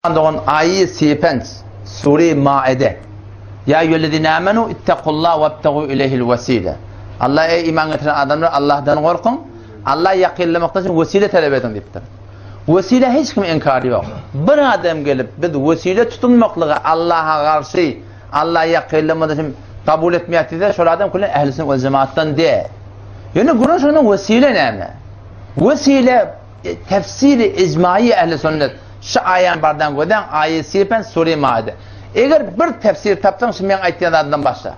Dogan aýy sepenç, Sure Maide. Ýa eýýühellezine amenu ittakullaha webtegu ileyhil wesile. Allah eý iman getiren adamlar Allahdan gorkuň, Allaha ýakynlamakdan üçin wesile talap ediň diýipdir. Wesile hiç kimiň inkary ýok. Bir adam gelip biz wesile tutunmaklygy Allaha garşy, Allaha ýakynlamak üçin kabul etmeýär diýse, şol adam külen ähli sünnet we jemaatdan däl. Ýöne gürrüň şonda wesile näme? Wesile Tefsiri icmaýy ähli sünnet şu aýany bardan gözläň aýy sipen sure maide. Eger bir tefsir tapsaň şu meň aýtýan zadymdan başla.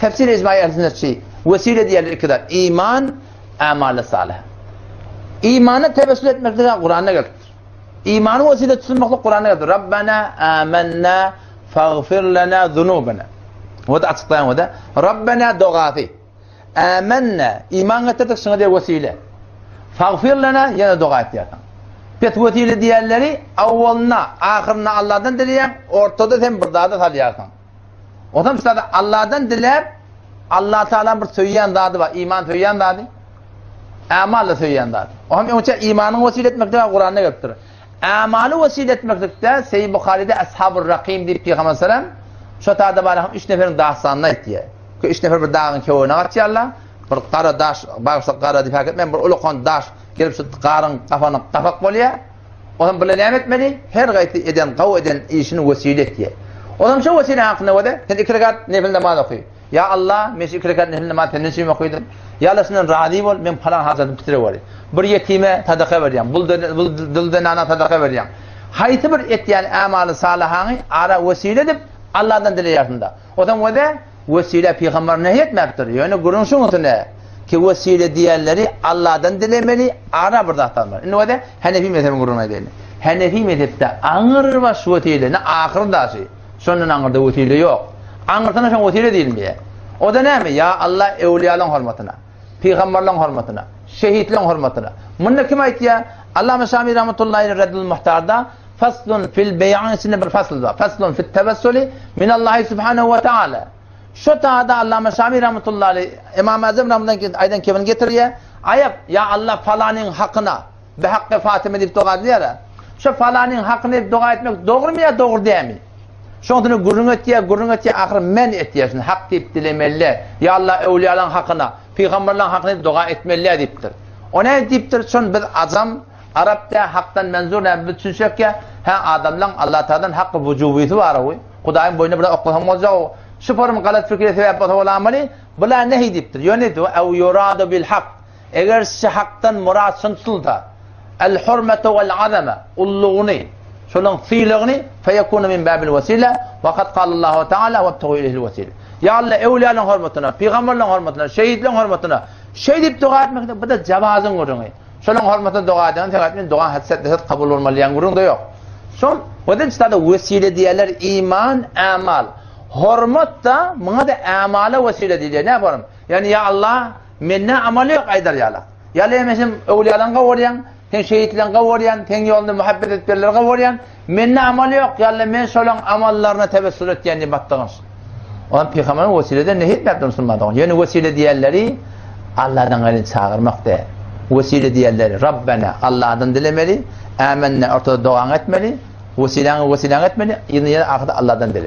Tefsiri icmaýy ähli sünnet şi wesile diýerler iki zat iman amaly salyh. Imana tewessül etmeklik Kuranda gelipdir. Imany wesile tutmaklyk Kuranda gelipdir. Rabbana amanna fagfir lana zunubana. O da açyklaýan o da Rabbana dogasy. Ämennä, iman getirdik, şuňa diýer wesile. Fagfir lena, ýene doga etýärsiň. Pes wesile diýenleri awwalynda, ahyrynda Allahdan dileýäň, ortada sen bir zada salýarsyň. Onsoň şu zady Allahdan diläp, Allah Taala bir söýýän zady bar, iman söýýän zady. Ämal-da söýýän zady. O hem öňçe imanyň wesile etmekde Kuranda gelipdir. Ämaly wesile etmeklikde Seýid Buharyda Ashabur Rakim diýip Pygamber sallam şo tada bar hem üç neferiň dastanyny aýtýar. Ki üç nefer bir dagyň kewine gaçýarlar. Bir gara daş, bagşylyk gara diýip häk etmän, bir ulakan daş gelip şu garyň gafany gapak bolýar. Onam bile näme etmeli? Her gaýsy eden, gawy eden işini wesile etýär. Onam şu wesile hakynda wede, sen iki rekat nefil namaz oky. Ýa Allah, men şu iki rekat nefil namaz senden üçin okydym. Ýa Allah şundan razy bol, men palan hajatymy bitireweri. Bir ýetime sadaka berýän, bul bul zenana sadaka berýän. Haýsy bir etýän amaly salyhaňy ara wesile edip Allahdan dileýärsiň-da. Onsoň wede wesile pygamber nehy etmäpdir. Ýöne gürrüň şuň üstünde ki wesile diýenleri Allahdan dilemeli, ara bir zat salmaly. Indi wede Hanefi mezhebiň gürrüňini aýdaýyn. Hanefi mezhepde aňyrbaş wesile, ne ahyr daşy. Şondan aňyrda wesile ýok. Aňyrsyna şoň wesile diýilmeýär. O-da näme? Ýa Allah öwliýalaryň hormatyna, pygamberleriň hormatyna, şehitleriň hormatyna. Munda kim aýtýar? Allama Şami rahmetullahi aleyh Reddul Muhtarda Faslun fil beýiň içinde bir fasl bar. Faslun fit tewessuli minallahi subhanahu we taala. Şu taýda Allama Şami rahmetullahi aleyh Imam Azam rahmetullahi aýdan kebini getirýär. Aýap, ýa Allah falanyň hakyna, bi hakky Fatyma diýip doga edýär. Şu falanyň hakyna diýip doga etmek dogrumy ýa dogry dälmi? Şoň üçin gürrüň etýär, gürrüň etýär, ahyr men etýär şuny hak diýip dilemeli. Ýa Allah öwliýalaryň hakyna, pygamberleriň hakyna diýip doga etmeli diýipdir. O näme diýipdir? Şony biz ajam Arap dä hakdan menzur näme biz düşünşekýä hä adamlaň Allatagdan haky wujubysy bar-ow Hudaýyň boýnuna bir zat oklasaň boljak-ow şu forum galat pikire sebäp bolsa bolamaly bula nehi diýipdir ýöne diýdi ew yuradu bil hak eger şi hakdan murat şun tutulsa el hurmete wel azama ullugyny şolaň sylagyny feyekunu min babil wesile we kad kalallahu taala webtegu ileyhil wesile ýa Allah öwliýalaň hormatyna pygamberleň hormatyna şehitleň hormatyna şeý diýip doga etmek bu-da jawazyň gürrüňi Şolaň hormatyna doga edeniň sebäpli dogaň hetset-leset kabul bolmaly diýen gürrüň-de ýok. Şol weden çytada wesile diýerler iman, ämal. Hormat-da muňa-da ämala wesile diýilýär. Näme bolam? Ýagny ýa Allah, mende amal ýok aýdar ýalak. Ýa men sen öwliýalaň gowurýaň, sen şehitleň gowurýan, seň ýolunda muhabbet edip ýörleri gowurýan. Mende amal ýok, ýa Allah men şolaň amallaryna tewessül etýän diýip batdygyň. Onam pygamber wesileden nehi etmäpdir musulman dogan. Ýöne wesile diýenleri Allahdan gaýry çagyrmak däl. Wesile diýenleri Rabbena Allahdan dilemeli, ämenne ortada dogaňy etmeli, wesiläňi wesiläňi etmeli, ýene ýene ahyrda Allahdan dile.